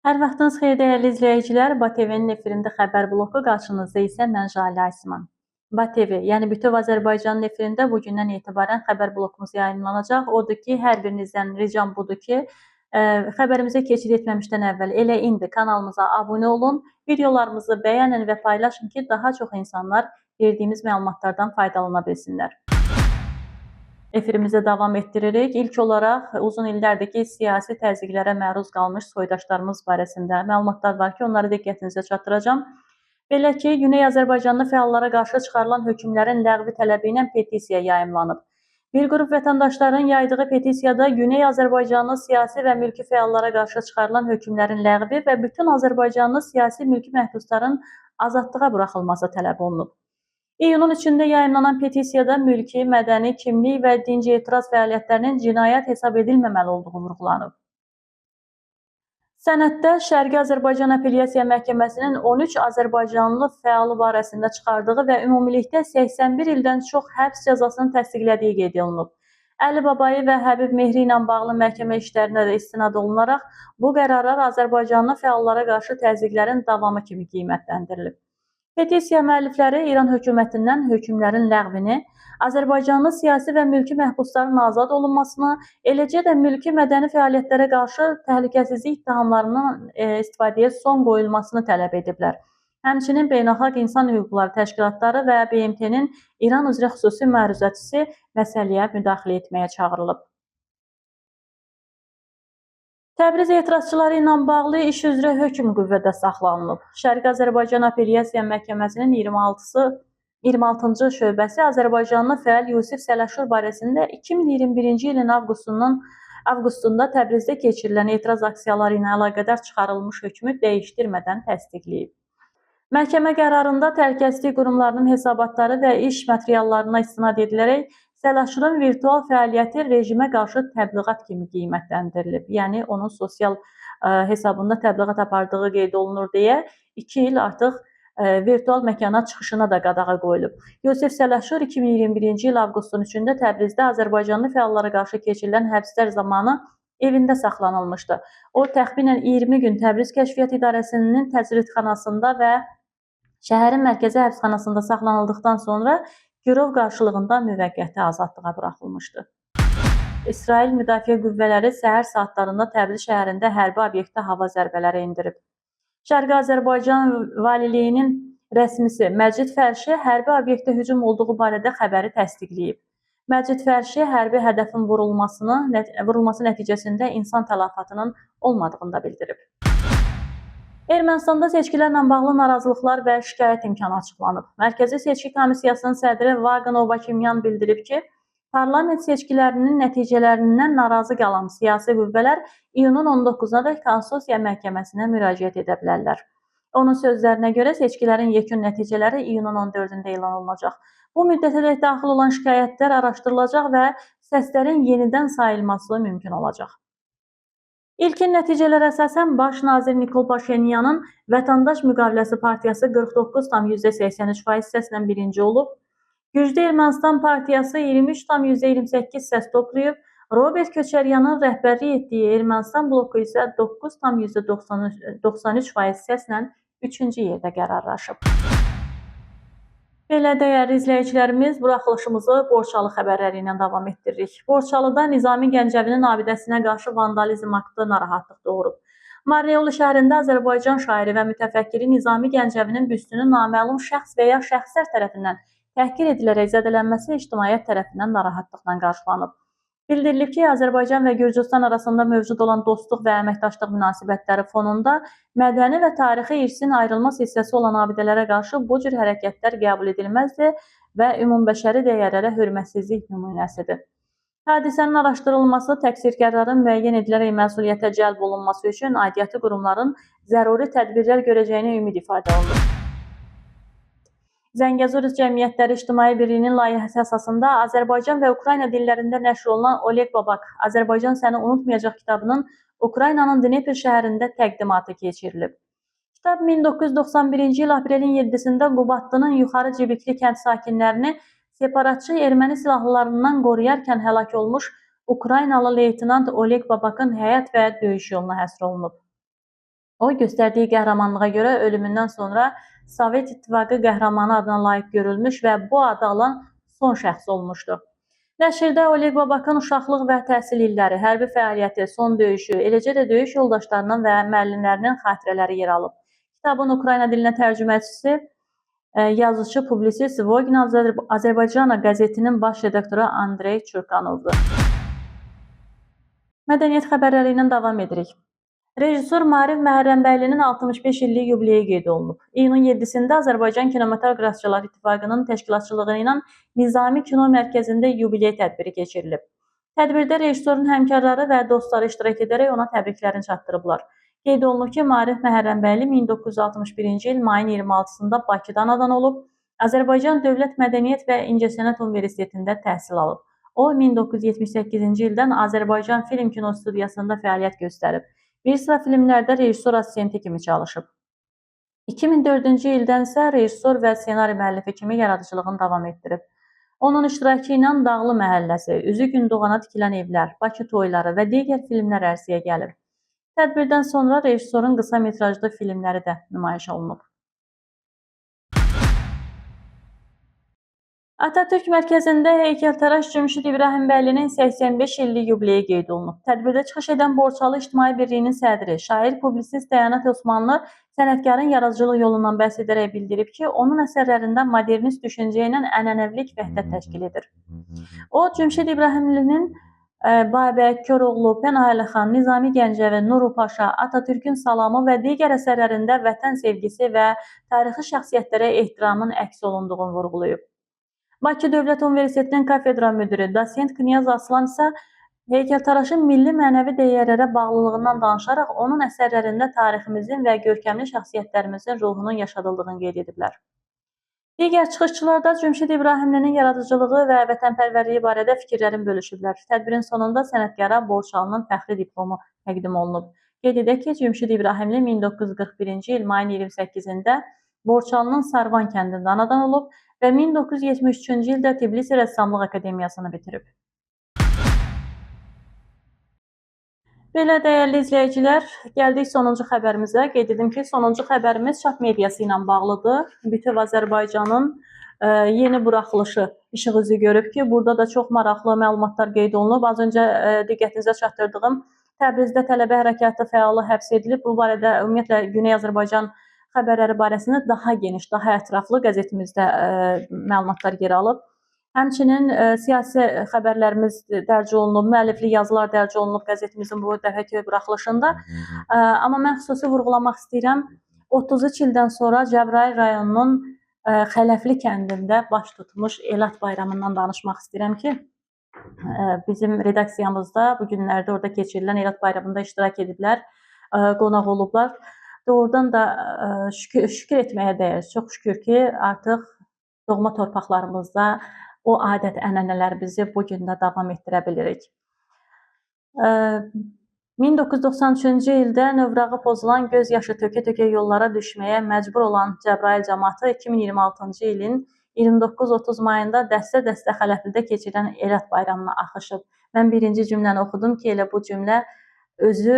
Hər vaxtınız xeyir dəyərli izləyicilər. BATV-nin efirində xəbər bloku, qarşınızda isə mən Jalə Aysiman. BATV, yəni Bütöv Azərbaycanın efirində bugündən etibarən xəbər blokumuz yayımlanacaq. Odur ki, hər birinizdən ricam budur ki, xəbərimizə keçid etməmişdən əvvəl elə indi kanalımıza abunə olun, videolarımızı bəyənin və paylaşın ki, daha çox insanlar verdiyimiz məlumatlardan faydalana bilsinlər. Efirimizə davam etdiririk. İlk olaraq uzun illərdir ki, siyasi təzyiqlərə məruz qalmış soydaşlarımız barəsində məlumatlar var ki, onları diqqətinizə çatdıracağam. Belə ki, Güney Azərbaycanlı fəallara qarşı çıxarılan hökmlərin ləğvi tələbi ilə petisiya yayımlanıb. Bir qrup vətəndaşların yaydığı petisiyada Güney Azərbaycanlı siyasi və mülki fəallara qarşı çıxarılan hökmlərin ləğvi və bütün Azərbaycanlı siyasi mülki məhbusların azadlığa buraxılması tələb olunub. İyunun 3-də yayımlanan petisiyada mülki, mədəni, kimlik və dinci etiraz fəaliyyətlərinin cinayət hesab edilməməli olduğu vurğulanıb. Sənəddə Şərqi Azərbaycan Apellyasiya Məhkəməsinin 13 azərbaycanlı fəalı barəsində çıxardığı və ümumilikdə 81 ildən çox həbs cəzasını təsdiqlədiyi qeyd olunub. Əli Babayev və Həbib Mehri ilə bağlı məhkəmə işlərinə də istinad olunaraq bu qərarlar azərbaycanlı fəallara qarşı təzyiqlərin davamı kimi qiymətləndirilib. Petisiya müəllifləri İran hökumətindən hökmlərin ləğvini, Azərbaycanlı siyasi və mülki məhbusların azad olunmasını, eləcə də mülki mədəni fəaliyyətlərə qarşı təhlükəsizlik ittihamlarının istifadəyə son qoyulmasını tələb ediblər. Həmçinin beynəlxalq insan hüquqları təşkilatları və BMT-nin İran üzrə xüsusi məruzəçisi məsələyə müdaxilə etməyə çağırılıb. Təbriz etirazçıları ilə bağlı iş üzrə hökm qüvvədə saxlanılıb. Şərqi Azərbaycan Apellyasiya Məhkəməsinin 26-cı şöbəsi Azərbaycanlı fəal Yusif Sələşur barəsində 2021-ci ilin avqustunda Təbrizdə keçirilən etiraz aksiyaları ilə əlaqədar çıxarılmış hökmü dəyişdirmədən təsdiqləyib. Məhkəmə qərarında təhlükəsizlik qurumlarının hesabatları və iş materiallarına istinad edilərək Sələşurun virtual fəaliyyəti rejimə qarşı təbliğat kimi qiymətləndirilib. Yəni onun sosial hesabında təbliğat apardığı qeyd olunur deyə 2 il artıq virtual məkana çıxışına da qadağa qoyulub. Yusif Sələşur 2021-ci il avqustun 3-də Təbrizdə azərbaycanlı fəallara qarşı keçirilən həbslər zamanı evində saxlanılmışdı. O təxminən 20 gün Təbriz Kəşfiyyat İdarəsinin təcridxanasında və şəhərin mərkəzi həbsxanasında saxlanıldıqdan sonra girov qarşılığında müvəqqəti azadlığa buraxılmışdı. İsrail Müdafiə Qüvvələri səhər saatlarında Təbriz şəhərində hərbi obyektə hava zərbələri endirib. Şərqi Azərbaycan Valiliyinin rəsmisi Məcid Fərşi hərbi obyektə hücum olduğu barədə xəbəri təsdiqləyib. Məcid Fərşi hərbi hədəfin vurulması nəticəsində insan tələfatının olmadığını da bildirib. Ermənistanda seçkilərlə bağlı narazılıqlar və şikayət imkanı açıqlanıb. Mərkəzi Seçki Komissiyasının sədri Vaqan Ovakimyan bildirib ki, parlament seçkilərinin nəticələrindən narazı qalan siyasi qüvvələr iyunun 19-nadək Konstitusiya Məhkəməsinə müraciət edə bilərlər. Onun sözlərinə görə seçkilərin yekun nəticələri iyunun 14-də elan olunacaq. Bu müddətədək daxil olan şikayətlər araşdırılacaq və səslərin yenidən sayılması mümkün olacaq. İlkin nəticələrə əsasən Baş nazir Nikol Paşinyanın Vətəndaş Müqaviləsi Partiyası 49,83% səslə birinci olub. Güclü Ermənistan Partiyası 23,28 səs toplayıb. Robert Köçəryanın rəhbərlik etdiyi Ermənistan bloku isə 9,93% səslə 3-cü yerdə qərarlaşıb. Belə dəyərli izləyicilərimiz, buraxılışımızı Borçalı xəbərləri ilə davam etdiririk. Borçalıda Nizami Gəncəvinin abidəsinə qarşı vandalizm aktı narahatlıq doğurub. Marneuli şəhərində Azərbaycan şairi və mütəfəkkiri Nizami Gəncəvinin büstünün naməlum şəxs və ya şəxslər tərəfindən təhqir edilərək zədələnməsi ictimaiyyət tərəfindən narahatlıqla qarşılanıb. Bildirilib ki, Azərbaycan və Gürcüstan arasında mövcud olan dostluq və əməkdaşlıq münasibətləri fonunda mədəni və tarixi irsin ayrılmaz hissəsi olan abidələrə qarşı bu cür hərəkətlər qəbul edilməzdir və ümumbəşəri dəyərlərə hörmətsizlik nümunəsidir. Hadisənin araşdırılması, təqsirkarların müəyyən edilərək məsuliyyətə cəlb olunması üçün aidiyyəti qurumların zəruri tədbirlər görəcəyinə ümid ifadə olunur. Zəngəzur Cəmiyyətləri İctimai Birliyinin layihəsi əsasında Azərbaycan və Ukrayna dillərində nəşr olunan Oleg Babak, Azərbaycan səni unutmayacaq kitabının Ukraynanın Dnepr şəhərində təqdimatı keçirilib. Kitab 1991-ci il aprelin 7-sində Qubadlının Yuxarı Cibikli kənd sakinlərini separatçı erməni silahlılarından qoruyarkən həlak olmuş Ukraynalı leytenant Oleg Babakın həyat və döyüş yoluna həsr olunub. O, göstərdiyi qəhrəmanlığa görə ölümündən sonra Sovet İttifaqı qəhrəmanı adına layiq görülmüş və bu adı alan son şəxs olmuşdu. Nəşrdə Oleg Babakın uşaqlıq və təhsil illəri, hərbi fəaliyyəti, son döyüşü, eləcə də döyüş yoldaşlarının və müəllimlərinin xatirələri yer alıb. Kitabın Ukrayna dilinə tərcüməçisi yazıçı, publisist Vogin Azərbaycana qəzetinin baş redaktoru Andrey Çurkanovdur. Mədəniyyət xəbərləri ilə davam edirik. Rejissor Marif Məhərrəmbəylinin 65 illik yubileyi qeyd olunub. İyunun 7-sində Azərbaycan Kinematoqrafçılar İttifaqının təşkilatçılığı ilə Nizami Kino Mərkəzində yubiley tədbiri keçirilib. Tədbirdə rejissorun həmkarları və dostları iştirak edərək ona təbriklərini çatdırıblar. Qeyd olunub ki, Marif Məhərrəmbəyli 1961-ci il mayın 26-sında Bakıda anadan olub, Azərbaycan Dövlət Mədəniyyət və İncəsənət Universitetində təhsil alıb. O, 1978-ci ildən Azərbaycan Film Kino Studiyasında fəaliyyət göstərib. Bir sıra filmlərdə rejissor assistenti kimi çalışıb. 2004-cü ildən isə rejissor və ssenari müəllifi kimi yaradıcılığını davam etdirib. Onun iştirakı ilə Dağlı Məhəlləsi, Üzü Gündoğana tikilən evlər, Bakı toyları və digər filmlər ərsəyə gəlib. Tədbirdən sonra rejissorun qısa metrajlı filmləri də nümayiş olunub. Atatürk Mərkəzində heykəltaraş Cümşüd İbrahimbəylinin 85 illik yubileyi qeyd olunub. Tədbirdə çıxış edən Borçalı İctimai Birliyinin sədri, şair, publisist Dəyanət Osmanlı sənətkarın yaradıcılıq yolundan bəhs edərək bildirib ki, onun əsərlərində modernist düşüncə ilə ənənəvilik vəhdət təşkil edir. O, Cümşüd İbrahimlinin Babək, Koroğlu, Pənah Xan, Nizami Gəncəvi, Nuru Paşa, Atatürkün Salamı və digər əsərlərində vətən sevgisi və tarixi şəxsiyyətlərə ehtiramın əks olunduğunu vurğulayıb. Bakı Dövlət Universitetinin kafedra müdiri dosent Knyaz Aslan isə heykəltaraşın milli mənəvi dəyərlərə bağlılığından danışaraq onun əsərlərində tariximizin və görkəmli şəxsiyyətlərimizin ruhunun yaşadıldığını qeyd ediblər. Digər çıxışçılar da Cümşüd İbrahimlinin yaradıcılığı və vətənpərvərliyi barədə fikirlərini bölüşüblər. Tədbirin sonunda sənətkara Borçalının fəxri diplomu təqdim olunub. Qeyd edək ki, Cümşüd İbrahimli 1941-ci il mayın 28-də Borçalının Sarvan kəndində anadan olub və 1973-cü ildə Tbilisi Rəssamlıq Akademiyasını bitirib. Belə dəyərli izləyicilər, gəldik sonuncu xəbərimizə. Qeyd edim ki, sonuncu xəbərimiz çap mediası ilə bağlıdır. Bütöv Azərbaycanın yeni buraxılışı işıq üzü görüb ki, burada da çox maraqlı məlumatlar qeyd olunub. Az öncə diqqətinizə çatdırdığım Təbrizdə tələbə hərəkatı fəalı həbs edilib. Bu barədə ümumiyyətlə Güney Azərbaycan xəbərləri barəsində daha geniş, daha ətraflı qəzetimizdə məlumatlar yer alıb. Həmçinin siyasi xəbərlərimiz dərc olunub, müəllifli yazılar dərc olunub qəzetimizin bu dəfəki buraxılışında. Amma mən xüsusi vurğulamaq istəyirəm, 33 ildən sonra Cəbrayıl rayonunun Xələfli kəndində baş tutmuş Elad bayramından danışmaq istəyirəm ki, bizim redaksiyamızda bu günlərdə orada keçirilən Elad bayramında iştirak ediblər, qonaq olublar. Doğrudan da şükür etməyə dəyər. Çox şükür ki, artıq doğma torpaqlarımızda o adət-ənənələrimizi bu gün də davam etdirə bilirik. 1993-cü ildə növrağı pozulan, göz yaşı tökə-tökə yollara düşməyə məcbur olan Cəbrayıl camaatı 2026-cı ilin 29-30 mayında dəstə-dəstə Xələflidə keçirilən Elad bayramına axışıb. Mən birinci cümləni oxudum ki, elə bu cümlə özü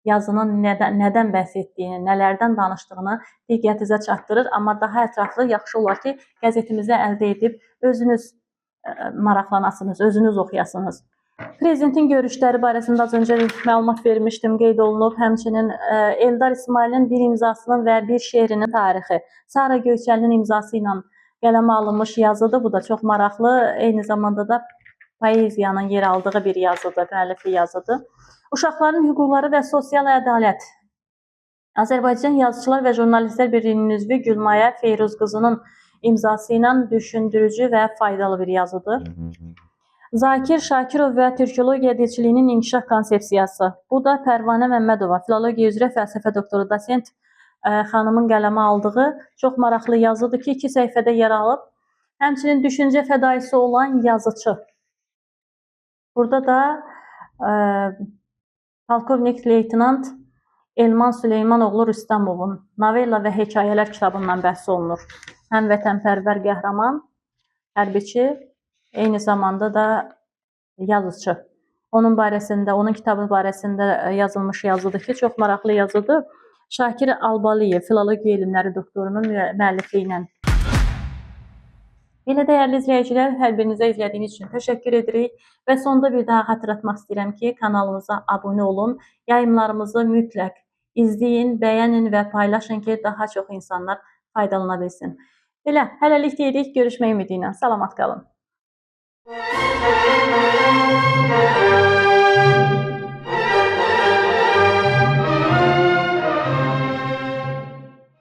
yazının nədən bəhs etdiyini, nələrdən danışdığını diqqətinizə çatdırır. Amma daha ətraflı yaxşı olar ki, qəzetimizi əldə edib özünüz maraqlanasınız, özünüz oxuyasınız. Prezidentin görüşləri barəsində az öncə məlumat vermişdim, qeyd olunub. Həmçinin Eldar İsmayılın bir imzasının və bir şeirinin tarixi, Sara Göyçəlinin imzası ilə qələmə alınmış yazıdır. Bu da çox maraqlı, eyni zamanda da poeziyanın yer aldığı bir yazıdır, müəllifli yazıdır. Uşaqların hüquqları və sosial ədalət. Azərbaycan Yazıçılar və Jurnalistlər Birliyinin üzvü Gülmaya Feyruz qızının imzası ilə düşündürücü və faydalı bir yazıdır. Zakir Şakirov və Türkologiya dilçiliyinin inkişaf konsepsiyası. Bu da Pərvanə Məmmədova, filologiya üzrə fəlsəfə doktoru, dosent xanımın qələmə aldığı çox maraqlı yazıdır ki, 2 səhifədə yer alıb. Həmçinin düşüncə fədaisi olan yazıçı. Burada da Polkovnik Leytenant Elman Süleymanoğlu Rüstəmovun novella və hekayələr kitabından bəhs olunur. Həm vətənpərvər qəhrəman, hərbiçi, eyni zamanda da yazıçı. Onun barəsində, onun kitabı barəsində yazılmış yazıdır ki, çox maraqlı yazıdır. Şakir Albaliyev, filologiya elmləri doktorunun müəllifliyi ilə. Belə dəyərli izləyicilər, hər birinizə izlədiyiniz üçün təşəkkür edirik və sonda bir daha xatırlatmaq istəyirəm ki, kanalımıza abunə olun, yayımlarımızı mütləq izləyin, bəyənin və paylaşın ki, daha çox insanlar faydalana bilsin. Belə, hələlik deyirik, görüşmək ümidi ilə. Salamat qalın.